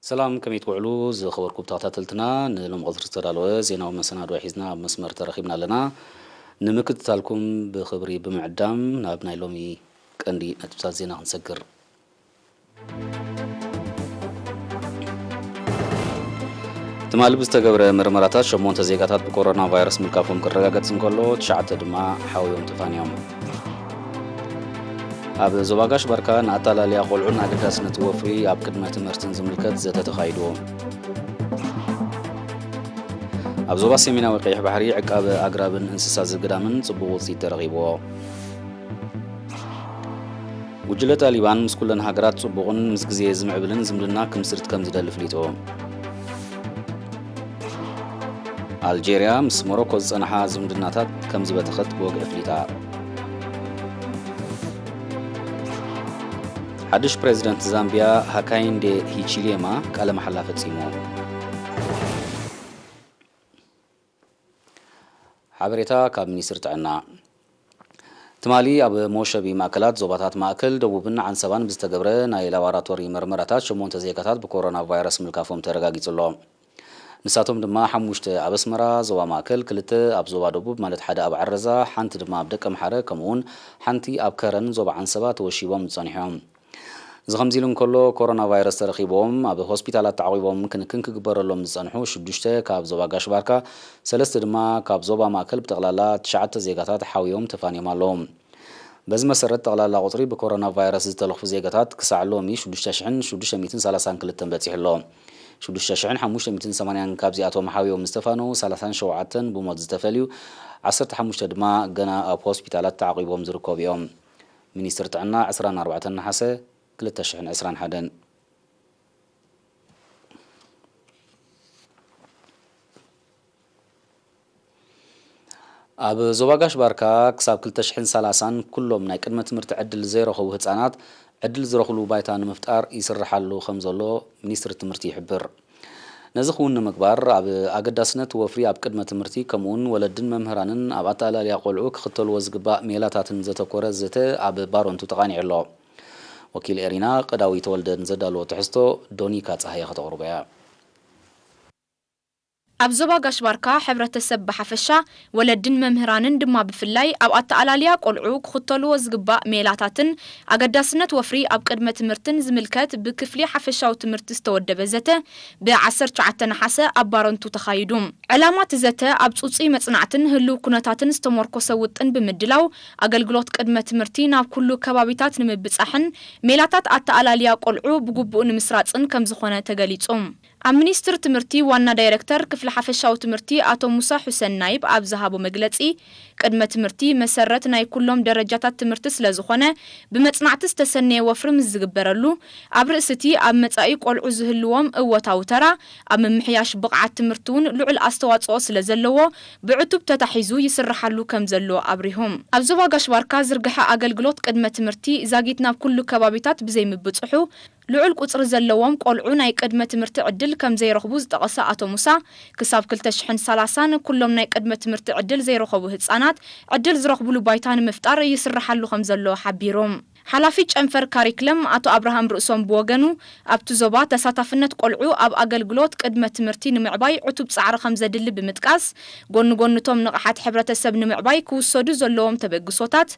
ሰላም፣ ከመይ ትውዕሉ ዝኸበርኩም ተኸታተልትና? ንሎሚ ቀትሪ ዝተዳለወ ዜናዊ መሰናድኦ ሒዝና ኣብ መስመር ተረኺብና ኣለና። ንምክትታልኩም ብኽብሪ ብምዕዳም ናብ ናይ ሎሚ ቀንዲ ነጥብታት ዜና ክንሰግር። ትማሊ ብዝተገብረ መርመራታት ሸሞንተ ዜጋታት ብኮሮና ቫይረስ ምልካፎም ክረጋገጽ እንከሎ፣ ትሽዓተ ድማ ሓውዮም ተፋንዮም። ኣብ ዞባ ጋሽ ባርካ ንኣታላልያ ቆልዑን ኣገዳስነት ወፍሪ ኣብ ቅድመ ትምህርትን ዝምልከት ዘተ ተኻይዱ። ኣብ ዞባ ሰሜናዊ ቀይሕ ባሕሪ ዕቃበ ኣግራብን እንስሳ ዘገዳምን ጽቡቕ ውጽኢት ተረኺብዎ። ጉጅለ ጣሊባን ምስ ኩለን ሃገራት ጽቡቕን ምስ ግዜ ዝምዕብልን ዝምድና ክምስርት ከም ዝደሊ ፍሊጡ። ኣልጄርያ ምስ ሞሮኮ ዝጸንሓ ዝምድናታት ከም ዝበተኸት ብወግዒ ፍሊጣ። ሓድሽ ፕሬዚደንት ዛምቢያ ሃካይንዴ ሂቺሌማ ቃለ መሓላ ፈጺሙ። ሓበሬታ ካብ ሚኒስትሪ ጥዕና። ትማሊ ኣብ መወሸቢ ማእከላት ዞባታት ማእከል፣ ደቡብን ዓንሰባን ብዝተገብረ ናይ ላቦራቶሪ መርመራታት ሸሞንተ ዜጋታት ብኮሮና ቫይረስ ምልካፎም ተረጋጊጹ ኣሎ። ንሳቶም ድማ ሓሙሽተ ኣብ ኣስመራ ዞባ ማእከል፣ ክልተ ኣብ ዞባ ደቡብ ማለት ሓደ ኣብ ዓረዛ፣ ሓንቲ ድማ ኣብ ደቀምሓረ፣ ከምኡውን ሓንቲ ኣብ ከረን ዞባ ዓንሰባ ተወሺቦም ጸኒሖም። እዚ ከምዚ ኢሉ እንከሎ፣ ኮሮና ቫይረስ ተረኺብዎም ኣብ ሆስፒታላት ተዓቒቦም ክንክን ክግበረሎም ዝጸንሑ ሽዱሽተ ካብ ዞባ ጋሽ ባርካ፣ ሰለስተ ድማ ካብ ዞባ ማእከል፣ ብጠቕላላ ትሽዓተ ዜጋታት ሓውዮም ተፋንዮም ኣለዉ። በዚ መሰረት፣ ጠቕላላ ቁጽሪ ብኮሮና ቫይረስ ዝተለኽፉ ዜጋታት ክሳዕ ሎሚ ሽዱሽተ ሽሕን ሽዱሽተ ሚእትን ሰላሳን ክልተን በጺሑ ኣሎ። ሽዱሽተ ሽሕን ሓሙሽተ ሚእትን ሰማንያን ካብዚኣቶም ሓውዮም ዝተፋነዉ፣ ሰላሳን ሸውዓተን ብሞት ዝተፈልዩ፣ ዓሰርተ ሓሙሽተ ድማ ገና ኣብ ሆስፒታላት ተዓቒቦም ዝርከቡ እዮም። ሚኒስትሪ ጥዕና፣ ዕስራን ኣርባዕተን ነሓሰ ክልተ ሽሕን ዕስራን ሓደን። ኣብ ዞባ ጋሽ ባርካ ክሳብ ክልተ ሽሕን ሰላሳን ኩሎም ናይ ቅድመ ትምህርቲ ዕድል ዘይረኸቡ ህጻናት ዕድል ዝረኽብሉ ባይታ ንምፍጣር ይስርሓሉ ከም ዘሎ ሚኒስትሪ ትምህርቲ ይሕብር። ነዚ ክውን ንምግባር፣ ኣብ ኣገዳስነት ወፍሪ ኣብ ቅድመ ትምህርቲ፣ ከምኡውን ወለድን መምህራንን ኣብ ኣተኣላልያ ቆልዑ ክኽተልዎ ዝግባእ ሜላታትን ዘተኮረ ዘተ ኣብ ባረንቱ ተቓኒዑ ኣሎ። ወኪል ኤሪና ቀዳዊ ተወልደ ንዘዳለዎ ትሕዝቶ ዶኒካ ጸሃየ ከተቕርቦ እያ። ኣብ ዞባ ጋሽ ባርካ፣ ሕብረተሰብ ብሓፈሻ፣ ወለድን መምህራንን ድማ ብፍላይ፣ ኣብ ኣተኣላልያ ቆልዑ ክኽተልዎ ዝግባእ ሜላታትን ኣገዳስነት ወፍሪ ኣብ ቅድመ ትምህርትን ዝምልከት ብክፍሊ ሓፈሻዊ ትምህርቲ ዝተወደበ ዘተ ብ ዓሰርተ ትሽዓተ ነሓሰ ኣብ ባረንቱ ተኻይዱ። ዕላማ እቲ ዘተ፣ ኣብ ጽጹይ መጽናዕትን ህሉው ኩነታትን ዝተመርኮሰ ውጥን ብምድላው፣ ኣገልግሎት ቅድመ ትምህርቲ ናብ ኩሉ ከባቢታት ንምብጻሕን ሜላታት ኣተኣላልያ ቆልዑ ብግቡእ ንምስራጽን ከም ዝኾነ ተገሊጹ። ኣብ ሚኒስትሪ ትምህርቲ ዋና ዳይሬክተር ክፍሊ ሓፈሻዊ ትምህርቲ ኣቶ ሙሳ ሑሰን ናይብ ኣብ ዝሃቦ መግለጺ፣ ቅድመ ትምህርቲ መሰረት ናይ ኩሎም ደረጃታት ትምህርቲ ስለ ዝኾነ፣ ብመጽናዕቲ ዝተሰነየ ወፍሪ ምስ ዝግበረሉ፣ ኣብ ርእሲ እቲ ኣብ መጻኢ ቆልዑ ዝህልዎም እወታዊ ተራ፣ ኣብ ምምሕያሽ ብቕዓት ትምህርቲ እውን ልዑል ኣስተዋጽኦ ስለ ዘለዎ፣ ብዕቱብ ተታሒዙ ይስርሓሉ ከም ዘሎ ኣብሪሆም። ኣብ ዞባ ጋሽ ባርካ ዝርግሐ ኣገልግሎት ቅድመ ትምህርቲ ዛጊት ናብ ኩሉ ከባቢታት ብዘይምብጽሑ፣ ልዑል ቁጽሪ ዘለዎም ቆልዑ ናይ ቅድመ ትምህርቲ ዕድል ከም ዘይረኽቡ ዝጠቐሰ ኣቶ ሙሳ፣ ክሳብ ክልተ ሽሕን ሰላሳን ኩሎም ናይ ቅድመ ትምህርቲ ዕድል ዘይረኸቡ ህጻናት ዕድል ዝረኽብሉ ባይታ ንምፍጣር ይስርሓሉ ከም ዘሎ ሓቢሩ። ሓላፊ ጨንፈር ካሪክለም ኣቶ ኣብርሃም ርእሶም ብወገኑ፣ ኣብቲ ዞባ ተሳታፍነት ቆልዑ ኣብ ኣገልግሎት ቅድመ ትምህርቲ ንምዕባይ ዕቱብ ጻዕሪ ከም ዘድሊ ብምጥቃስ፣ ጎኒ ጎኒ እቶም ንቕሓት ሕብረተሰብ ንምዕባይ ክውሰዱ ዘለዎም ተበግሶታት፣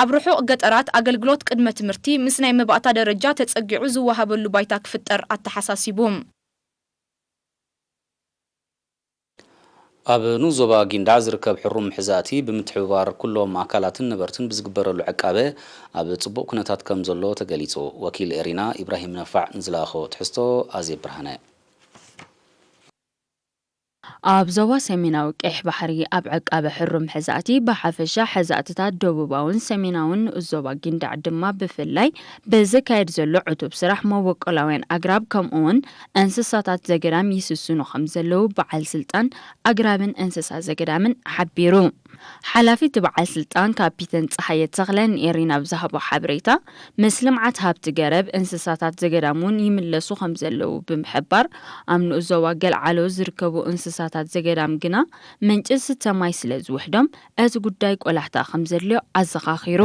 ኣብ ርሑቕ ገጠራት ኣገልግሎት ቅድመ ትምህርቲ ምስ ናይ መባእታ ደረጃ ተጸጊዑ ዝወሃበሉ ባይታ ክፍጠር ኣተሓሳሲቡ። ኣብ ንኡስ ዞባ ጊንዳዕ ዝርከብ ሕሩም ሕዛእቲ ብምትሕብባር ኩሎም ኣካላትን ነበርትን ብዝግበረሉ ዕቃበ ኣብ ጽቡቕ ኩነታት ከም ዘሎ ተገሊጹ። ወኪል ኤሪና ኢብራሂም ነፋዕ ንዝለኣኾ ትሕዝቶ ኣዜብ ብርሃነ። ኣብ ዞባ ሰሜናዊ ቀይሕ ባሕሪ ኣብ ዕቃበ ሕሩም ሕዛእቲ ብሓፈሻ፣ ሕዛእትታት ደቡባውን ሰሜናውን ንኡስ ዞባ ጊንዳዕ ድማ ብፍላይ ብዝካየድ ዘሎ ዕቱብ ስራሕ መበቆላውያን ኣግራብ ከምኡውን እንስሳታት ዘገዳም ይስስኑ ከም ዘለዉ በዓል ስልጣን ኣግራብን እንስሳ ዘገዳምን ሓቢሩ። ሓላፊ እቲ በዓል ስልጣን ካፒተን ጸሃየ ተኽለ ንኤሪና ኣብ ዝሃቦ ሓበሬታ፣ ምስ ልምዓት ሃብቲ ገረብ እንስሳታት ዘገዳም እውን ይምለሱ ከም ዘለዉ ብምሕባር፣ ኣብ ንኡስ ዞባ ገልዓሎ ዝርከቡ እንስሳታት ዘገዳም ግና ምንጪ ዝስተ ማይ ስለ ዝውሕዶም፣ እቲ ጉዳይ ቆላሕታ ከም ዘድልዮ ኣዘኻኺሩ።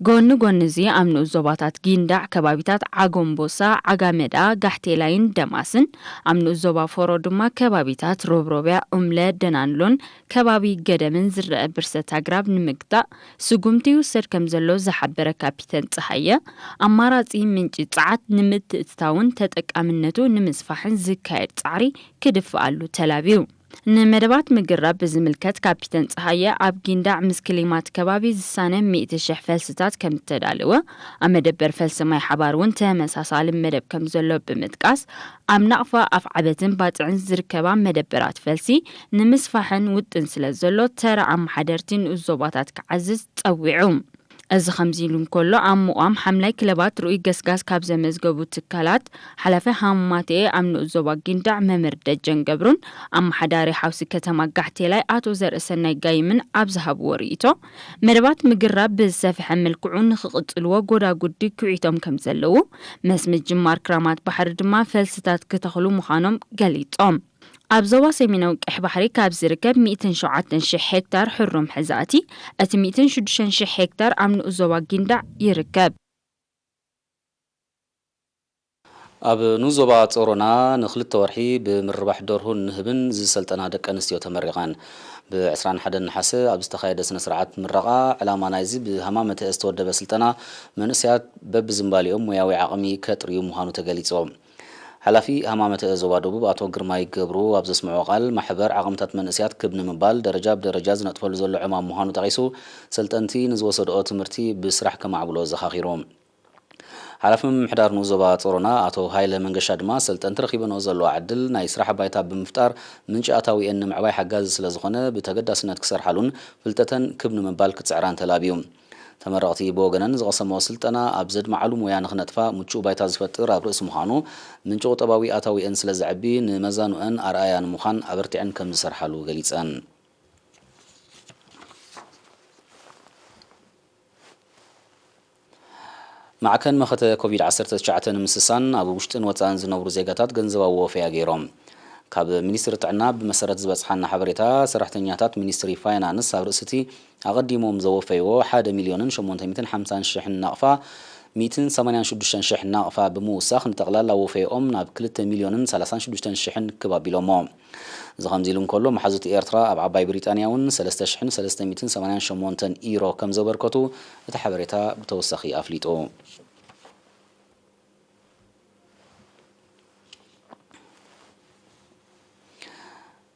ጎኒ ጎኒ እዚ ኣብ ንኡስ ዞባታት ጊንዳዕ ከባቢታት ዓጎምቦሳ፣ ዓጋመዳ፣ ጋሕቴላይን ደማስን፣ ኣብ ንኡስ ዞባ ፎሮ ድማ ከባቢታት ሮብሮብያ፣ ኡምለ፣ ደናንሎን ከባቢ ገደምን ዝረአ ብርሰት ኣግራብ ንምግታእ ስጉምቲ ይውሰድ ከም ዘሎ ዝሓበረ ካፒተን ጸሃየ፣ ኣማራጺ ምንጪ ጸዓት ንምትእትታውን ተጠቃምነቱ ንምስፋሕን ዝካየድ ጻዕሪ ክድፍኣሉ ተላብዩ። ንመደባት ምግራብ ብዝምልከት ካፒተን ጸሃየ ኣብ ጊንዳዕ ምስ ክሊማት ከባቢ ዝሳነ ሚእቲ ሽሕ ፈልስታት ከም ዝተዳለወ፣ ኣብ መደበር ፈልሲ ማይ ሓባር እውን ተመሳሳሊ መደብ ከም ዘሎ ብምጥቃስ፣ ኣብ ናቕፋ ኣፍዓበትን ባጽዕን ዝርከባ መደበራት ፈልሲ ንምስፋሕን ውጥን ስለ ዘሎ፣ ተራ ኣመሓደርቲ ንኡስ ዞባታት ክዓዝዝ ጸዊዑ። እዚ ከምዚ ኢሉ እንከሎ፣ ኣብ ምቋም ሓምላይ ክለባት ርኡይ ገስጋስ ካብ ዘመዝገቡ ትካላት፣ ሓላፊ ሃማማተኤ ኣብ ንኡስ ዞባ ጊንዳዕ መምህር ደጀን ገብሩን ኣመሓዳሪ ሓውሲ ከተማ ጋሕቴላይ ኣቶ ዘርእሰናይ ጋይምን ኣብ ዝሃብዎ ርእይቶ፣ መደባት ምግራብ ብዝሰፍሐ መልክዑ ንኽቕጽልዎ ጎዳጉዲ ክውዒቶም ከም ዘለዉ፣ ምስ ምጅማር ክራማት ባሕሪ ድማ ፈልስታት ክተኽሉ ምዃኖም ገሊጾም። ኣብ ዞባ ሰሜናዊ ቀይሕ ባሕሪ ካብ ዝርከብ ሚእትን ሸውዓተን ሽሕ ሄክታር ሕሩም ሕዛእቲ፣ እቲ ሚእትን ሽዱሽተን ሽሕ ሄክታር ኣብ ንኡስ ዞባ ጊንዳዕ ይርከብ። ኣብ ንኡስ ዞባ ጾሮና ንኽልተ ወርሒ ብምርባሕ ደርሁን ንህብን ዝሰልጠና ደቂ ኣንስትዮ ተመሪቐን። ብ ዕስራን ሓደን ነሓሰ ኣብ ዝተኻየደ ስነ ስርዓት ምረቓ፣ ዕላማ ናይዚ ብሃማመተ ዝተወደበ ስልጠና፣ መንእሰያት በብዝንባሊኦም ሞያዊ ዓቕሚ ከጥርዩ ምዃኑ ተገሊጹ። ሓላፊ ሃማመተ ዞባ ደቡብ ኣቶ ግርማይ ገብሩ ኣብ ዘስምዖ ቃል፣ ማሕበር ዓቕምታት መንእሰያት ክብ ንምባል ደረጃ ብደረጃ ዝነጥፈሉ ዘሎ ዕማም ምዃኑ ጠቒሱ፣ ሰልጠንቲ ንዝወሰድኦ ትምህርቲ ብስራሕ ከማዕብሎ ዘኻኺሩ። ሓላፊ ምምሕዳር ንኡስ ዞባ ጾሮና ኣቶ ሃይለ መንገሻ ድማ፣ ሰልጠንቲ ረኺበንኦ ዘለዋ ዕድል ናይ ስራሕ ባይታ ብምፍጣር ምንጪ ኣታዊአን ንምዕባይ ሓጋዚ ስለ ዝኾነ፣ ብተገዳስነት ክሰርሓሉን ፍልጠተን ክብ ንምባል ክጽዕራን ተላብዩ። ተመረቕቲ ብወገነን ዝቐሰምኦ ስልጠና ኣብ ዘድመዓሉ ሞያ ንኽነጥፋ ምቹእ ባይታ ዝፈጥር ኣብ ርእሲ ምዃኑ፣ ምንጪ ቁጠባዊ ኣታዊአን ስለ ዘዕቢ፣ ንመዛኑአን ኣርኣያ ንምዃን ኣበርቲዐን ከም ዝሰርሓሉ ገሊጸን። ማዕከን መኸተ ኮቪድ ዓሰርተ ትሽዓተ ንምስሳን ኣብ ውሽጥን ወጻእን ዝነብሩ ዜጋታት ገንዘባዊ ወፈያ ገይሮም። ካብ ሚኒስትሪ ጥዕና ብመሰረት ዝበጽሓና ሓበሬታ፣ ሰራሕተኛታት ሚኒስትሪ ፋይናንስ ኣብ ርእሲ እቲ ኣቐዲሞም ዘወፈይዎ ሓደ ሚልዮንን ሸሞንተ ሚእትን ሓምሳን ሽሕን ናቕፋ፣ ሚእትን ሰማንያን ሽዱሽተን ሽሕ ናቕፋ ብምውሳኽ፣ ንጠቕላላ ወፈይኦም ናብ ክልተ ሚልዮንን ሰላሳን ሽዱሽተን ሽሕን ክብ ኣቢሎሞ። እዚ ከምዚ ኢሉ እንከሎ፣ መሓዙት ኤርትራ ኣብ ዓባይ ብሪጣንያ እውን ሰለስተ ሽሕን ሰለስተ ሚእትን ሰማንያን ሸሞንተን ኢሮ ከም ዘበርከቱ እቲ ሓበሬታ ብተወሳኺ ኣፍሊጡ።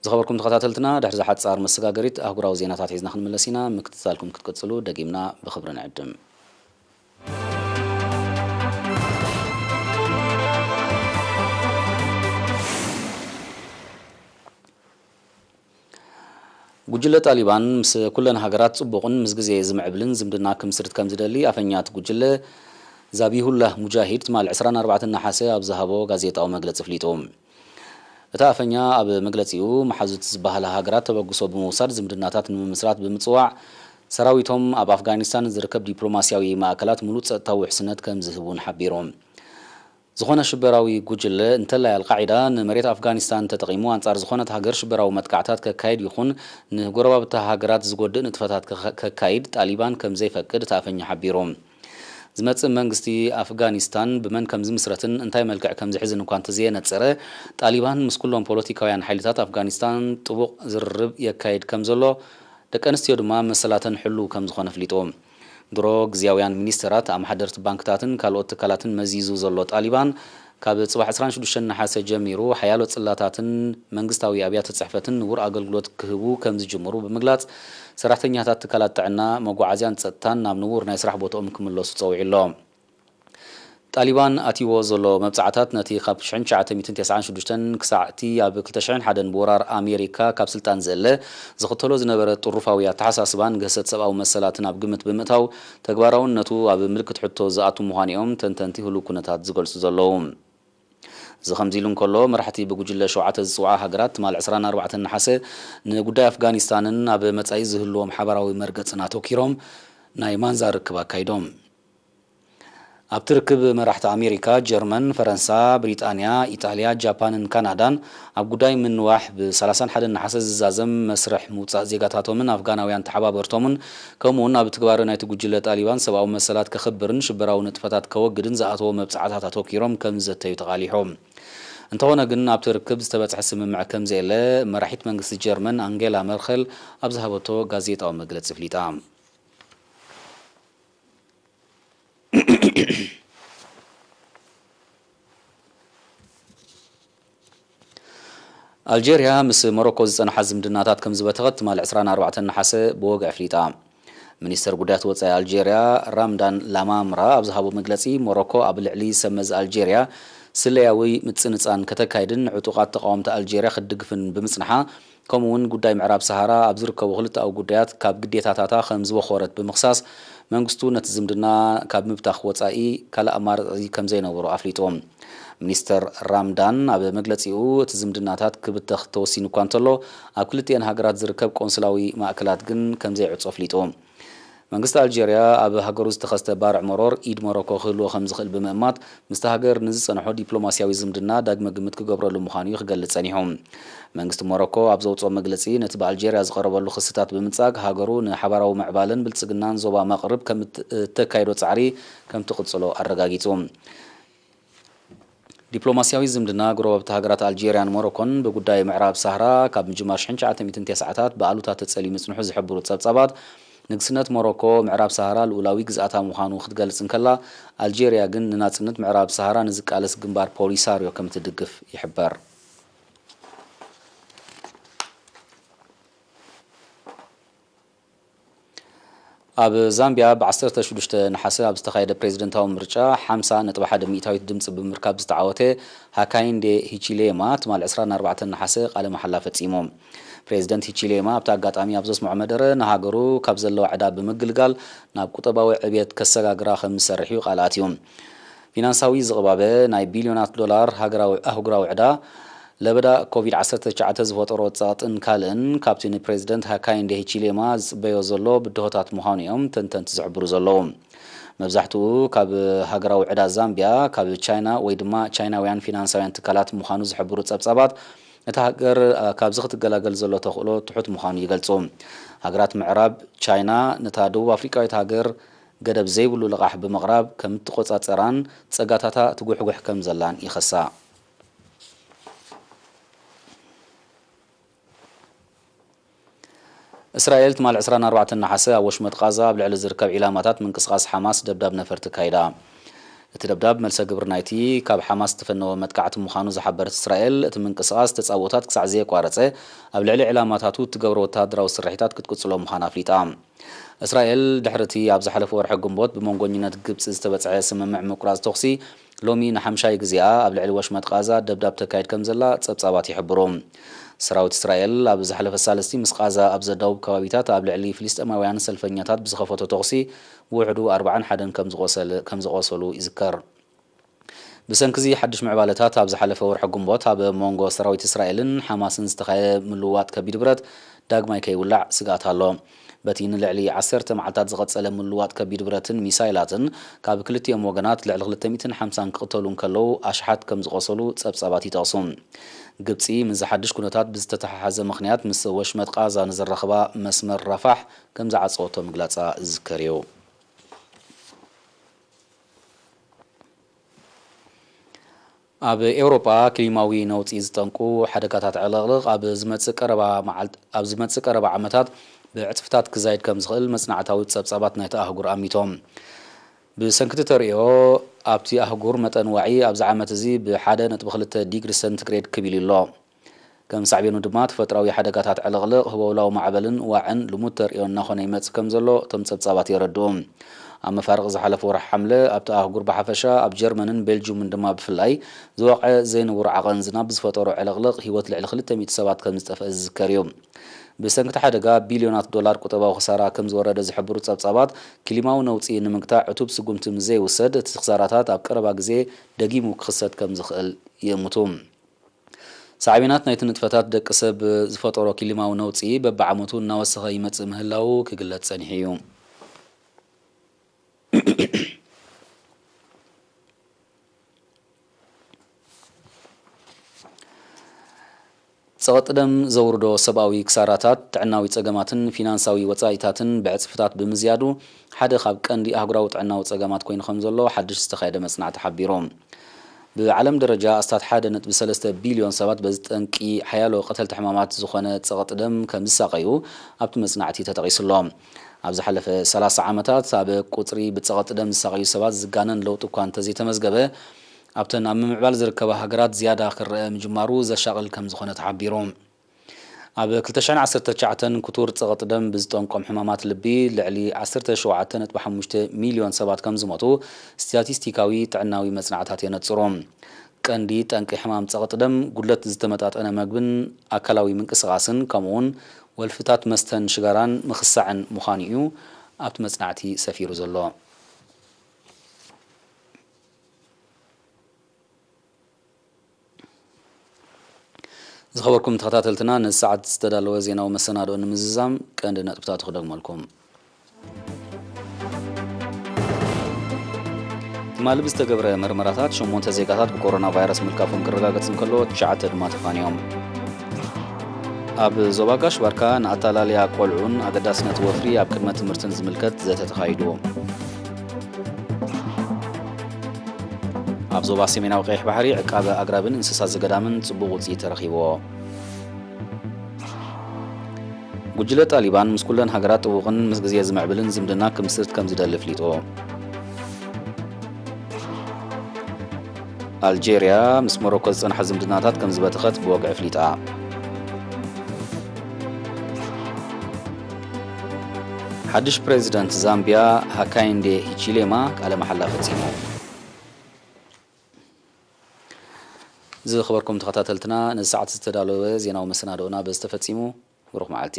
ዝኸበርኩም ተኸታተልትና፣ ድሕሪ እዛ ሓጻር መሰጋገሪት ኣህጉራዊ ዜናታት ሒዝና ክንምለስ ኢና። ምክትታልኩም ክትቅጽሉ ደጊምና ብኽብሪ ንዕድም። ጉጅለ ጣሊባን ምስ ኩለን ሃገራት ጽቡቕን ምስ ግዜ ዝምዕብልን ዝምድና ክምስርት ከም ዝደሊ ኣፈኛ እቲ ጉጅለ ዛቢሁላህ ሙጃሂድ ትማል ዕስራን ኣርባዕተን ነሓሰ ኣብ ዝሃቦ ጋዜጣዊ መግለጺ ኣፍሊጡ። እቲ ኣፈኛ ኣብ መግለጺኡ፣ መሓዙት ዝበሃላ ሃገራት ተበግሶ ብምውሳድ ዝምድናታት ንምምስራት ብምጽዋዕ፣ ሰራዊቶም ኣብ ኣፍጋኒስታን ዝርከብ ዲፕሎማስያዊ ማእከላት ምሉእ ጸጥታዊ ውሕስነት ከም ዝህብ እውን ሓቢሩ። ዝኾነ ሽበራዊ ጉጅለ፣ እንተላይ ኣልቃዒዳ፣ ንመሬት ኣፍጋኒስታን ተጠቒሙ ኣንጻር ዝኾነት ሃገር ሽበራዊ መጥቃዕታት ከካይድ ይኹን ንጎረባብቲ ሃገራት ዝጎድእ ንጥፈታት ከ-፣ ከካይድ ጣሊባን ከም ዘይፈቅድ እቲ ኣፈኛ ሓቢሩ። ዝመጽእ መንግስቲ ኣፍጋኒስታን ብመን ከም ዝምስረትን እንታይ መልክዕ ከም ዝሕዝን እኳ እንተዘየነጸረ፣ ጣሊባን ምስ ኩሎም ፖለቲካውያን ሓይልታት ኣፍጋኒስታን ጥቡቕ ዝርርብ የካይድ ከም ዘሎ፣ ደቂ ኣንስትዮ ድማ መሰላተን ሕሉው ከም ዝኾነ ኣፍሊጡ። ድሮ ግዝያውያን ሚኒስተራት፣ ኣመሓደርቲ ባንክታትን ካልኦት ትካላትን መዚዙ ዘሎ ጣሊባን፣ ካብ ጽባሕ ዕስራን ሽዱሽተን ነሓሰ ጀሚሩ፣ ሓያሎ ጽላታትን መንግስታዊ ኣብያተ ጽሕፈትን ንቡር ኣገልግሎት ክህቡ ከም ዝጅምሩ ብምግላጽ፣ ሰራሕተኛታት ትካላት ጥዕና፣ መጓዓዝያን ጸጥታን ናብ ንቡር ናይ ስራሕ ቦታኦም ክምለሱ ጸዊዑ ኣሎ። ጣሊባን ኣትይዎ ዘሎ መብጻዕታት፣ ነቲ ካብ ሽሕን ትሽዓተ ሚእትን ተስዓን ሽዱሽተን ክሳዕ እቲ ኣብ ክልተ ሽሕን ሓደን ብወራር ኣሜሪካ ካብ ስልጣን ዝእለ ዝኽተሎ ዝነበረ ጥሩፋዊ ኣተሓሳስባን ግህሰት ሰብኣዊ መሰላትን ኣብ ግምት ብምእታው፣ ተግባራውነቱ ኣብ ምልክት ሕቶ ዝኣቱ ምዃኑ እዮም ተንተንቲ ህሉው ኩነታት ዝገልጹ ዘለዉ። እዚ ከምዚ ኢሉ እንከሎ፣ መራሕቲ ብጉጅለ ሸውዓተ ዝጽውዓ ሃገራት ትማል ዕስራን ኣርባዕተን ነሓሰ ንጉዳይ ኣፍጋኒስታንን ኣብ መጻኢ ዝህልዎም ሓባራዊ መርገጽን ኣተኲሮም ናይ ማንዛ ርክብ ኣካይዶም። ኣብቲ ርክብ መራሕቲ ኣሜሪካ፣ ጀርመን፣ ፈረንሳ፣ ብሪጣንያ፣ ኢጣልያ፣ ጃፓንን ካናዳን ኣብ ጉዳይ ምንዋሕ ብ ሰላሳን ሓደን ነሓሰ ዝዛዘም መስርሕ ምውጻእ ዜጋታቶምን ኣፍጋናውያን ተሓባበርቶምን ከምኡውን ኣብ ትግባረ ናይቲ ጉጅለ ጣሊባን ሰብኣዊ መሰላት ከኽብርን ሽበራዊ ንጥፈታት ከወግድን ዝኣተዎ መብጻዕታት ኣተኪሮም ከም ዝዘተዩ ተቓሊሑ። እንተኾነ ግን ኣብቲ ርክብ ዝተበጽሐ ስምምዕ ከም ዘየለ መራሒት መንግስቲ ጀርመን ኣንጌላ መርኸል ኣብ ዝሃበቶ ጋዜጣዊ መግለጺ ኣፍሊጣ። ኣልጀርያ ምስ ሞሮኮ ዝጸንሓ ዝምድናታት ከም ዝበተኸት ትማሊ ዕስራን ኣርባዕተን ነሓሰ ብወግዒ ኣፍሊጣ። ሚኒስተር ጉዳያት ወጻኢ ኣልጀርያ ራምዳን ላማምራ ኣብ ዝሃቦ መግለጺ፣ ሞሮኮ ኣብ ልዕሊ ሰብ መዚ ኣልጀርያ ስለያዊ ምጽንጻን ከተካይድን ንዕጡቓት ተቓወምቲ ኣልጀርያ ክትድግፍን ብምጽንሓ፣ ከምኡ እውን ጉዳይ ምዕራብ ሰሃራ ኣብ ዝርከቡ ክልተኣዊ ጉዳያት ካብ ግዴታታታ ከም ዝወኾረት ብምኽሳስ፣ መንግስቱ ነቲ ዝምድና ካብ ምብታኽ ወጻኢ ካልእ ኣማራጺ ከም ዘይነበሮ ኣፍሊጡ። ሚኒስተር ራምዳን ኣብ መግለጺኡ፣ እቲ ዝምድናታት ክብተኽ ተወሲኑ እኳ እንተሎ፣ ኣብ ክልቲኤን ሃገራት ዝርከብ ቆንስላዊ ማእከላት ግን ከም ዘይዕጾ ኣፍሊጡ። መንግስቲ ኣልጀርያ ኣብ ሃገሩ ዝተኸስተ ባርዕ መሮር ኢድ ሞሮኮ ክህልዎ ከም ዝኽእል ብምእማት፣ ምስቲ ሃገር ንዝጸንሖ ዲፕሎማስያዊ ዝምድና ዳግመ ግምት ክገብረሉ ምዃኑ እዩ ክገልጽ ጸኒሑ። መንግስቲ ሞሮኮ ኣብ ዘውጽኦ መግለጺ፣ ነቲ ብኣልጀርያ ዝቐረበሉ ክስታት ብምንጻግ፣ ሃገሩ ንሓባራዊ ምዕባለን ብልጽግናን ዞባ መቕርብ ከም እት-፣ እተካይዶ ጻዕሪ ከም ትቕጽሎ ኣረጋጊጹ። ዲፕሎማስያዊ ዝምድና ጎረባብቲ ሃገራት ኣልጀርያን ሞሮኮን ብጉዳይ ምዕራብ ሳህራ ካብ ምጅማር ሽሕን ትሽዓተ ሚእትን ተስዓታት ብኣሉታ ተጸልዩ ምጽንሑ ዝሕብሩ ጸብጻባት፣ ንግስነት ሞሮኮ ምዕራብ ሳህራ ልኡላዊ ግዝኣታ ምዃኑ ክትገልጽ እንከላ፣ ኣልጀርያ ግን ንናጽነት ምዕራብ ሳህራ ንዝቃለስ ግንባር ፖሊሳርዮ ከም እትድግፍ ይሕበር። ኣብ ዛምቢያ ብ ዓሰርተ ሽዱሽተ ነሓሰ ኣብ ዝተኻየደ ፕሬዝደንታዊ ምርጫ ሓምሳ ነጥቢ ሓደ ሚእታዊት ድምፂ ብምርካብ ዝተዓወተ ሃካይንዴ ሂቺሌማ ትማል ዕስራን ኣርባዕተን ነሓሰ ቃለ መሓላ ፈፂሙ። ፕሬዝደንት ሂቺሌማ ኣብቲ ኣጋጣሚ ኣብ ዘስምዖ መደረ፣ ንሃገሩ ካብ ዘለዋ ዕዳ ብምግልጋል ናብ ቁጠባዊ ዕብየት ከሰጋግራ ከም ዝሰርሕ እዩ ቃል ኣትዩ። ፊናንሳዊ ዝቕባበ፣ ናይ ቢልዮናት ዶላር ሃገራዊ ኣህጉራዊ ዕዳ፣ ለበዳ ኮቪድ ዓሰርተ ትሽዓተ ዝፈጠሮ ጸቕጥን ካልእን ካብቲ ንፕሬዝደንት ሃካይንዴ ሂቺሌማ ዝጽበዮ ዘሎ ብድሆታት ምዃኑ እዮም ተንተንቲ ዝሕብሩ ዘለዉ። መብዛሕትኡ ካብ ሃገራዊ ዕዳ ዛምቢያ ካብ ቻይና ወይ ድማ ቻይናውያን ፊናንሳውያን ትካላት ምዃኑ ዝሕብሩ ጸብጻባት፣ እታ ሃገር ካብዚ ክትገላገል ዘሎ ተኽእሎ ትሑት ምዃኑ ይገልጹ። ሃገራት ምዕራብ፣ ቻይና ነታ ደቡብ ኣፍሪቃዊት ሃገር ገደብ ዘይብሉ ልቓሕ ብምቕራብ ከም እትቆጻጸራን ጸጋታታ ትጉሕጉሕ ከም ዘላን ይኸሳ። እስራኤል ትማል ዕስራን ኣርባዕተን ነሓሰ ኣብ ወሽመጥ ቃዛ ኣብ ልዕሊ ዝርከብ ዒላማታት ምንቅስቓስ ሓማስ ደብዳብ ነፈርቲ ኣካይዳ። እቲ ደብዳብ መልሰ ግብሪ ናይቲ ካብ ሓማስ ዝተፈነወ መጥቃዕቲ ምዃኑ ዝሓበረት እስራኤል፣ እቲ ምንቅስቓስ ተጻብኦታት ክሳዕ ዘየቋረጸ ኣብ ልዕሊ ዒላማታቱ እትገብሮ ወተሃደራዊ ስርሒታት ክትቅጽሎ ምዃና ኣፍሊጣ። እስራኤል ድሕሪ እቲ ኣብ ዝሓለፈ ወርሒ ግንቦት ብመንጎኝነት ግብጺ ዝተበጽሐ ስምምዕ ምቁራጽ ተኹሲ፣ ሎሚ ንሓምሻይ ግዜኣ ኣብ ልዕሊ ወሽመጥ ቃዛ ደብዳብ ተካይድ ከም ዘላ ጸብጻባት ይሕብሩ። ሰራዊት እስራኤል ኣብ ዝሓለፈ ሳልስቲ ምስ ቃዛ ኣብ ዘዳውብ ከባቢታት ኣብ ልዕሊ ፍልስጤማውያን ሰልፈኛታት ብዝኸፈቶ ተኹሲ ብውሕዱ ኣርባዓን ሓደን ከም ዝቖሰለ-፣ ከም ዝቖሰሉ ይዝከር። ብሰንኪ እዚ ሓድሽ ምዕባለታት ኣብ ዝሓለፈ ወርሒ ግንቦት ኣብ መንጎ ሰራዊት እስራኤልን ሓማስን ዝተኻየ ምልውዋጥ ከቢድ ብረት ዳግማይ ከይውላዕ ስግኣት ኣሎ። በቲ ንልዕሊ ዓሰርተ መዓልታት ዝቐጸለ ምልውዋጥ ከቢድ ብረትን ሚሳይላትን፣ ካብ ክልቲኦም ወገናት ልዕሊ ክልተ ሚእትን ሓምሳን ክቕተሉ እንከለዉ፣ ኣሽሓት ከም ዝቖሰሉ ጸብጻባት ይጠቕሱ። ግብጺ ምስዚ ሓድሽ ኩነታት ብዝተተሓሓዘ ምኽንያት ምስ ወሽመጥ ቃዛ ንዝራኸባ መስመር ራፋሕ ከም ዝዓጸወቶ ምግላጻ ዝዝከር እዩ። ኣብ ኤውሮጳ ክሊማዊ ነውጺ ዝጠንቁ ሓደጋታት ዕልቕልቕ ኣብ ዝመጽእ ቀረባ መዓልት-፣ ኣብ ዝመጽእ ቀረባ ዓመታት ብዕጽፍታት ክዛይድ ከም ዝኽእል መጽናዕታዊ ጸብጻባት ናይቲ ኣህጉር ኣሚቶም። ብሰንኪ እቲ ተርእዮ፣ ኣብቲ ኣህጉር መጠን ዋዒ ኣብዚ ዓመት እዚ ብሓደ ነጥቢ ክልተ ዲግሪ ሰንቲግሬድ ክብ ኢሉ ኣሎ። ከም ሳዕቤኑ ድማ፣ ተፈጥሮኣዊ ሓደጋታት ዕልቕልቕ፣ ህቦብላዊ ማዕበልን ዋዕን ልሙድ ተርእዮ እናኾነ ይመጽእ ከም ዘሎ እቶም ጸብጻባት የረድኡ። ኣብ መፋርቕ ዝሓለፈ ወርሒ ሓምለ፣ ኣብቲ ኣህጉር ብሓፈሻ፣ ኣብ ጀርመንን ቤልጁምን ድማ ብፍላይ፣ ዝወቕዐ ዘይንቡር ዓቐን ዝናብ ብዝፈጠሮ ዕልቕልቕ፣ ህይወት ልዕሊ ክልተ ሚእቲ ሰባት ከም ዝጠፍአ ዝዝከር እዩ። ብሰንኪ እቲ ሓደጋ፣ ቢልዮናት ዶላር ቁጠባዊ ክሳራ ከም ዝወረደ ዝሕብሩ ጸብጻባት፣ ክሊማዊ ነውጺ ንምግታእ ዕቱብ ስጉምቲ ምስ ዘይውሰድ፣ እቲ ክሳራታት ኣብ ቀረባ ግዜ ደጊሙ ክኽሰት ከም ዝኽእል ይእምቱ። ሳዕቤናት ናይቲ ንጥፈታት ደቂ ሰብ ዝፈጠሮ ክሊማዊ ነውጺ በብዓመቱ እናወሰኸ ይመጽእ ምህላዉ ክግለጽ ጸኒሑ እዩ። ጸቕጢ ደም ዘውርዶ ሰብኣዊ ክሳራታት፣ ጥዕናዊ ጸገማትን ፊናንሳዊ ወጻኢታትን ብዕጽፍታት ብምዝያዱ፣ ሓደ ካብ ቀንዲ ኣህጉራዊ ጥዕናዊ ጸገማት ኮይኑ ከም ዘሎ ሓድሽ ዝተኻየደ መጽናዕቲ ሓቢሩ። ብዓለም ደረጃ ኣስታት ሓደ ነጥቢ ሰለስተ ቢልዮን ሰባት በዚ ጠንቂ ሓያሎ ቀተልቲ ሕማማት ዝኾነ ጸቕጢ ደም ከም ዝሳቐዩ ኣብቲ መጽናዕቲ ተጠቒሱ ኣሎ። ኣብ ዝሓለፈ ሰላሳ ዓመታት ኣብ ቁጽሪ ብጸቕጢ ደም ዝሳቐዩ ሰባት ዝጋነን ለውጢ እኳ እንተዘይተመዝገበ፣ ኣብተን ኣብ ምምዕባል ዝርከባ ሃገራት ዝያዳ ክረአ ምጅማሩ ዘሻቕል ከም ዝኾነ ተሓቢሩ። ኣብ ክልተ ሽሕን ዓሰርተ ትሽዓተን ክቱር ጸቕጢ ደም ብዝጠንቆም ሕማማት ልቢ ልዕሊ ዓሰርተ ሸውዓተ ነጥቢ ሓሙሽተ ሚልዮን ሰባት ከም ዝሞቱ ስታቲስቲካዊ ጥዕናዊ መጽናዕታት የነጽሩ። ቀንዲ ጠንቂ ሕማም ጸቕጢ ደም ጉድለት ዝተመጣጠነ መግብን ኣካላዊ ምንቅስቓስን ከምኡውን ወልፍታት መስተን ሽጋራን ምኽሳዕን ምዃኑ እዩ ኣብቲ መጽናዕቲ ሰፊሩ ዘሎ። ዝኸበርኩም ተኸታተልትና፣ ነዚ ሰዓት ዝተዳለወ ዜናዊ መሰናድኦ ንምዝዛም ቀንዲ ነጥብታቱ ክደግመልኩም። ትማሊ ብዝተገብረ መርመራታት ሸሞንተ ዜጋታት ብኮሮና ቫይረስ ምልካፎም ክረጋገጽ እንከሎ፣ ትሽዓተ ድማ ተፋንዮም። ኣብ ዞባ ጋሽ ባርካ ንኣታላልያ ቆልዑን ኣገዳስነት ወፍሪ ኣብ ቅድመ ትምህርትን ዝምልከት ዘተ ተኻይዱ። ኣብ ዞባ ሰሜናዊ ቀይሕ ባሕሪ ዕቃበ ኣግራብን እንስሳ ዘገዳምን ጽቡቕ ውጽኢት ተረኺብዎ። ጉጅለ ጣሊባን ምስ ኩለን ሃገራት ጥቡቕን ምስ ግዜ ዝምዕብልን ዝምድና ክምስርት ከም ዝደሊ ኣፍሊጡ። ኣልጄርያ ምስ ሞሮኮ ዝጸንሐ ዝምድናታት ከም ዝበተኸት ብወግዒ ኣፍሊጣ። ሓድሽ ፕሬዚደንት ዛምቢያ ሃካይንዴ ሂቺሌማ ቃለ መሓላ ፈጺሙ። ዝኸበርኩም ተኸታተልትና፣ ነዚ ሰዓት ዝተዳለወ ዜናዊ መሰናድኦና በዚ ተፈጺሙ። ብሩኽ መዓልቲ።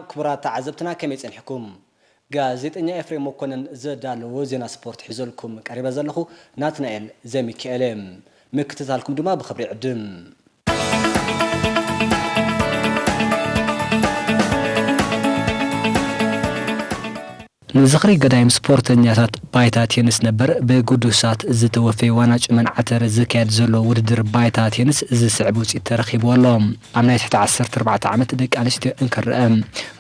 ክቡራት ተዓዘብትና፣ ከመይ ጸኒሕኩም? ጋዜጠኛ ኤፍሬም መኮነን ዘዳለዎ ዜና ስፖርት ሒዘልኩም ቀሪበ ዘለኹ ናትናኤል ዘሚካኤል እየ። ምክትታልኩም ድማ ብኽብሪ ይዕድም። ንዝኽሪ ገዳይም ስፖርተኛታት ባይታ ቴንስ ነበር ብግዱሳት ዝተወፈየ ዋና ጭመን ዓተር ዝካየድ ዘሎ ውድድር ባይታ ቴንስ ዝስዕብ ውፅኢት ተረኺቡ ኣሎ። ኣብ ናይ ትሕቲ ዓሰርተ ኣርባዕተ ዓመት ደቂ ኣንስትዮ እንክረአ፣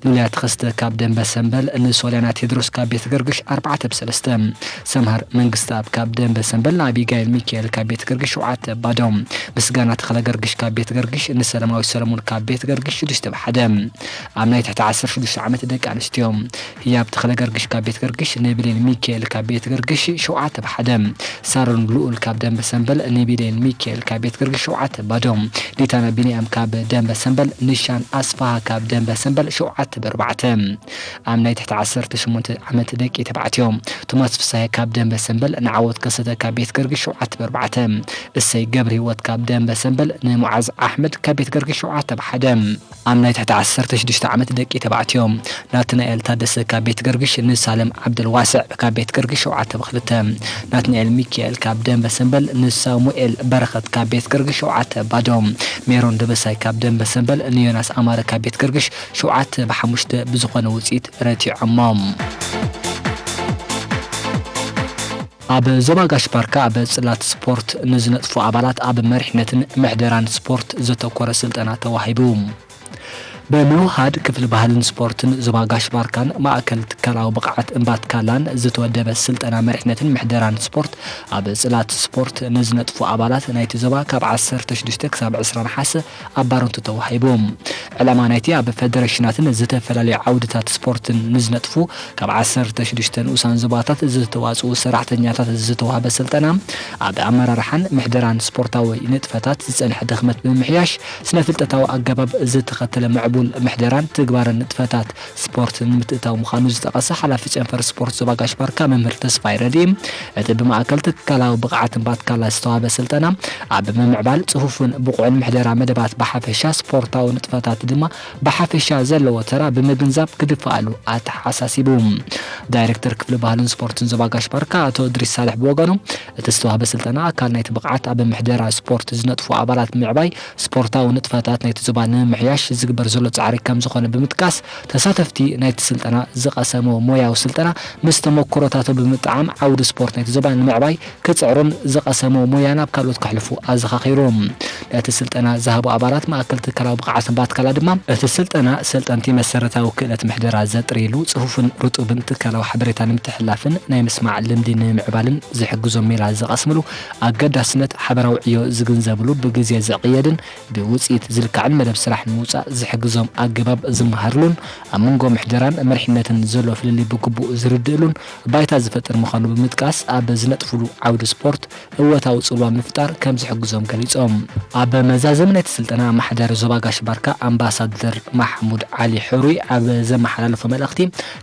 ሉልያ ተኸስተ ካብ ደንበ ሰምበል ንሶልያና ቴድሮስ ካብ ቤት ገርግሽ ኣርባዕተ ብ ሰለስተ፣ ሰምሃር መንግስተኣብ ካብ ደንበ ሰምበል ንኣቢጋይል ሚካኤል ካብ ቤት ገርግሽ ሸውዓተ ባዶ፣ ምስጋና ተኽለ ገርግሽ ካብ ቤት ገርግሽ ንሰላማዊት ሰለሙን ካብ ቤት ገርግሽ ሽዱሽተ ብ ሓደ። ኣብ ናይ ትሕቲ ዓሰርተ ሽዱሽተ ዓመት ደቂ ኣንስትዮ፣ ህያብ ተኽለ ገርግሽ ካብ ቤት ገርግሽ ንብሌን ሚካኤል ካብ ቤት ገርግሽ ሸውዓተ ብ ሓደ፣ ሳሮን ልኡል ካብ ደንበ ሰምበል ንብሌን ሚካኤል ካብ ቤት ገርግሽ ሸውዓተ ባዶ፣ ሊታና ቢንያም ካብ ደንበ ሰምበል ንሻን ኣስፋሃ ካብ ደንበ ሰምበል ሸውዓተ ብ ኣርባዕተ። ኣብ ናይ ትሕቲ ዓሰርተ ሸሞንተ ዓመት ደቂ ተባዕትዮ፣ ቶማስ ፍሳሄ ካብ ደንበ ሰምበል ንዓወት ከሰተ ካብ ቤት ገርግሽ ሸውዓተ ብ ኣርባዕተ፣ እሰይ ገብረ ህይወት ካብ ደንበ ሰምበል ንሙዓዝ ኣሕመድ ካብ ቤት ገርግሽ ሸውዓተ ብ ሓደ። ኣብ ናይ ትሕቲ ዓሰርተ ሽዱሽተ ዓመት ደቂ ተባዕትዮ፣ ናትናኤል ታደሰ ካብ ቤት ገርግሽ ንሳለም ዓብደልዋስዕ ካብ ቤት ገርግሽ ሸውዓተ ብ ክልተ፣ ናትናኤል ሚካኤል ካብ ደንበ ሰምበል ንሳሙኤል በረኸት ካብ ቤት ገርግሽ ሸውዓተ ባዶ፣ ሜሮን ደበሳይ ካብ ደንበ ሰምበል ንዮናስ ኣማረ ካብ ቤት ገርግሽ ሸውዓተ ብ ሓሙሽተ ብዝኾነ ውፅኢት ረቲዖሞም። ኣብ ዞባ ጋሽ ባርካ ኣብ ጽላት ስፖርት ንዝነጥፉ ኣባላት ኣብ መሪሕነትን ምሕደራን ስፖርት ዘተኮረ ስልጠና ተዋሂቡ። ብምውሃድ ክፍሊ ባህልን ስፖርትን ዞባ ጋሽ ባርካን ማእከል ትካላዊ ብቕዓት እምባትካላን ዝተወደበ ስልጠና መሪሕነትን ምሕደራን ስፖርት ኣብ ጽላት ስፖርት ንዝነጥፉ ኣባላት ናይቲ ዞባ ካብ ዓሰርተ ሽዱሽተ ክሳብ ዕስራ ነሓሰ ኣብ ባረንቱ ተዋሂቡ። ዕላማ ናይቲ ኣብ ፌደሬሽናትን ዝተፈላለዩ ዓውድታት ስፖርትን ንዝነጥፉ ካብ ዓሰርተ ሽዱሽተ ንኡሳን ዞባታት ዝተዋፅኡ ሰራሕተኛታት ዝተዋህበ ስልጠና፣ ኣብ ኣመራርሓን ምሕደራን ስፖርታዊ ንጥፈታት ዝፀንሐ ድኽመት ብምምሕያሽ፣ ስነ ፍልጠታዊ ኣገባብ ዝተኸተለ ምዕባለ ውል ምሕደራን ትግባረን ንጥፈታት ስፖርት ንምትእታው ምዃኑ ዝጠቐሰ ሓላፊ ጨንፈር ስፖርት ዞባ ጋሽ ባርካ መምህር ተስፋይ ረድኢ፣ እቲ ብማእከል ትካላዊ ብቕዓትን ባትካላ ዝተዋህበ ስልጠና ኣብ ምምዕባል ጽፉፍን ብቑዕን ምሕደራ መደባት ብሓፈሻ ስፖርታዊ ንጥፈታት ድማ ብሓፈሻ ዘለዎ ተራ ብምግንዛብ ክድፋኣሉ ኣተሓሳሲቡ። ዳይሬክተር ክፍሊ ባህልን ስፖርትን ዞባ ጋሽ ባርካ ኣቶ እድሪስ ሳልሕ ብወገኑ፣ እቲ ዝተዋህበ ስልጠና ኣካል ናይቲ ብቕዓት ኣብ ምሕደራ ስፖርት ዝነጥፉ ኣባላት ምዕባይ፣ ስፖርታዊ ንጥፈታት ናይቲ ዞባ ንምምሕያሽ ዝግበር ዘሎ ጻዕሪ ከም ዝኾነ ብምጥቃስ፣ ተሳተፍቲ ናይቲ ስልጠና ዝቐሰምዎ ሞያዊ ስልጠና ምስ ተመኩሮታቱ ብምጥዓም ዓውዲ ስፖርት ናይቲ ዞባ ንምዕባይ ክጽዕሩን ዝቐሰምዎ ሞያ ናብ ካልኦት ከሕልፉ ኣዘኻኺሩ። ነቲ ስልጠና ዝሃቡ ኣባላት ማእከል ትካላዊ ብቕዓትን ባትካላ ድማ፣ እቲ ስልጠና ሰልጠንቲ መሰረታዊ ክእለት ምሕደራ ዘጥርይሉ፣ ጽፉፍን ርጡብን ትካላዊ ሓበሬታ ንምትሕልላፍን ናይ ምስማዕ ልምዲ ንምምዕባልን ዝሕግዞም ሜላ ዝቐስምሉ፣ ኣገዳስነት ሓበራዊ ዕዮ ዝግንዘብሉ፣ ብግዜ ዝዕየድን ብውጽኢት ዝልካዕን መደብ ስራሕ ንምውጻእ ዝሕግዞም ኣገባብ ዝመሃርሉን ኣብ መንጎ ምሕደራን መሪሕነትን ዘሎ ፍልልይ ብግቡእ ዝርድእሉን ባይታ ዝፈጥር ምዃኑ ብምጥቃስ፣ ኣብ ዝነጥፍሉ ዓውዲ ስፖርት እወታዊ ጽልዋ ምፍጣር ከም ዝሕግዞም ገሊጾም። ኣብ መዛዘሚ ናይቲ ስልጠና፣ ኣመሓዳሪ ዞባ ጋሽ ባርካ ኣምባሳደር ማሕሙድ ዓሊ ሕሩይ ኣብ ዘመሓላለፎ መልእኽቲ፣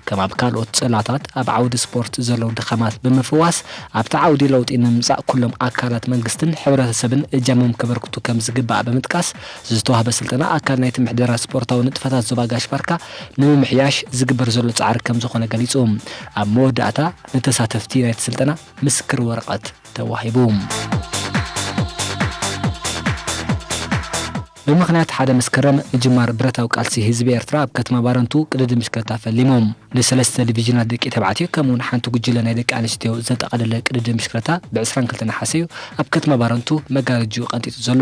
ከም ኣብ ካልኦት ጽላታት ኣብ ዓውዲ ስፖርት ዘለዉ ድኻማት ብምፍዋስ፣ ኣብቲ ዓውዲ ለውጢ ንምምጻእ ኩሎም ኣካላት መንግስትን ሕብረተሰብን እጃሞም ከበርክቱ ከም ዝግባእ ብምጥቃስ፣ ዝተዋህበ ስልጠና ኣካል ናይቲ ምሕደራ ስፖርታዊ ንጥፈታት ዞባ ጋሽ ባርካ ንምምሕያሽ ዝግበር ዘሎ ጻዕሪ ከም ዝኾነ ገሊጹ። ኣብ መወዳእታ፣ ንተሳተፍቲ ናይቲ ስልጠና ምስክር ወረቐት ተዋሂቡ። ብምኽንያት ሓደ መስከረም ምጅማር ብረታዊ ቃልሲ ህዝቢ ኤርትራ፣ ኣብ ከተማ ባረንቱ ቅድድም ብሽክለታ ፈሊሞም። ንሰለስተ ዲቪዥናት ደቂ ተባዕትዮ ከምኡ እውን ሓንቲ ጉጅለ ናይ ደቂ ኣንስትዮ ዘጠቓለለ ቅድድም ብሽክለታ ብ ዕስራን ክልተን ነሓሰ እዩ ኣብ ከተማ ባረንቱ መጋረጅኡ ቀንጢጡ ዘሎ።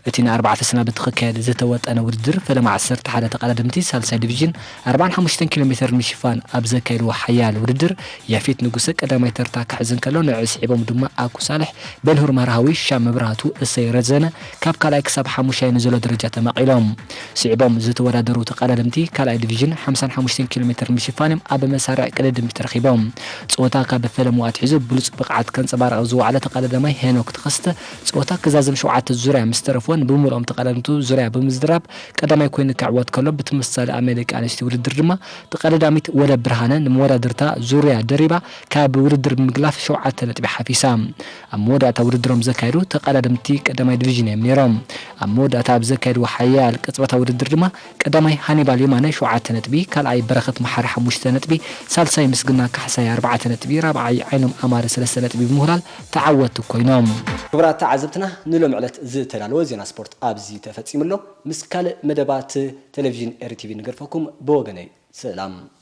እቲ ንኣርባዕተ ሰናብቲ ክካየድ ዝተወጠነ ውድድር ፈለማ ዓሰርተ ሓደ ተቐዳደምቲ ሳልሳይ ዲቪዥን ኣርባዓን ሓሙሽተን ኪሎ ሜተር ንምሽፋን ኣብ ዘካየድዎ ሓያል ውድድር፣ ያፌት ንጉሰ ቀዳማይ ተርታ ክሕዝ እንከሎ፣ ንዕኡ ስዒቦም ድማ ኣኩ ሳልሕ፣ ቤንሁር መርሃዊ፣ ሻም መብራህቱ፣ እሰይ ረዘነ ካብ ካልኣይ ክሳብ ሓሙሻይ ንዘሎ ደረጃ ተመቒሎም። ስዒቦም ዝተወዳደሩ ተቐዳደምቲ ካልኣይ ዲቪዥን ሓምሳን ሓሙሽተን ኪሎ ሜተር ንምሽፋን እዮም ኣብ መሳርዕ ቅድድም ተረኺቦም። ጸወታ ካብ ፈለምኡ ኣትሒዙ ብሉጽ ብቕዓት ከንጸባርቕ ዝወዓለ ተቐዳዳማይ ሄኖክ ተኸስተ፣ ጸወታ ክዛዘም ሸውዓተ ዙርያ ምስ ተረፍወን፣ ብምሉኦም ተቐዳደምቱ ዙርያ ብምዝራብ ቀዳማይ ኮይኑ ክዕወት ከሎ፣ ብተመሳሳሊ ኣብ ናይ ደቂ ኣንስትዮ ውድድር ድማ ተቐዳዳሚት ወደ ብርሃነ ንመወዳድርታ ዙርያ ደሪባ ካብ ውድድር ብምግላፍ ሸውዓተ ነጥቢ ሓፊሳ። ኣብ መወዳእታ ውድድሮም ዘካየዱ ተቐዳደምቲ ቀዳማይ ዲቪዥን እዮም ነይሮም። ኣብ መወዳእታ ኣብ ዘካየድዎ ሓያል ቅጽበታዊ ውድድር ድማ ቀዳማይ ሃኒባል የማነ ሸውዓተ ነጥቢ፣ ካልኣይ በረኸት መሓሪ ሓሙሽተ ነጥቢ፣ ሳልሳይ ምስግና ካሕሳይ ኣርባዕተ ነጥቢ፣ ራብዓይ ዓይኖም ኣማረ ሰለስተ ነጥቢ ብምውህላል ተዓወትቲ ኮይኖም። ክቡራት ተዓዘብትና፣ ንሎም ዕለት ዝተዳለወ ዜና ስፖርት ኣብዚ ተፈጺሙ ኣሎ። ምስ ካልእ መደባት ቴሌቪዥን ኤሪ ቲቪ ንገድፈኩም። ብወገነይ ሰላም።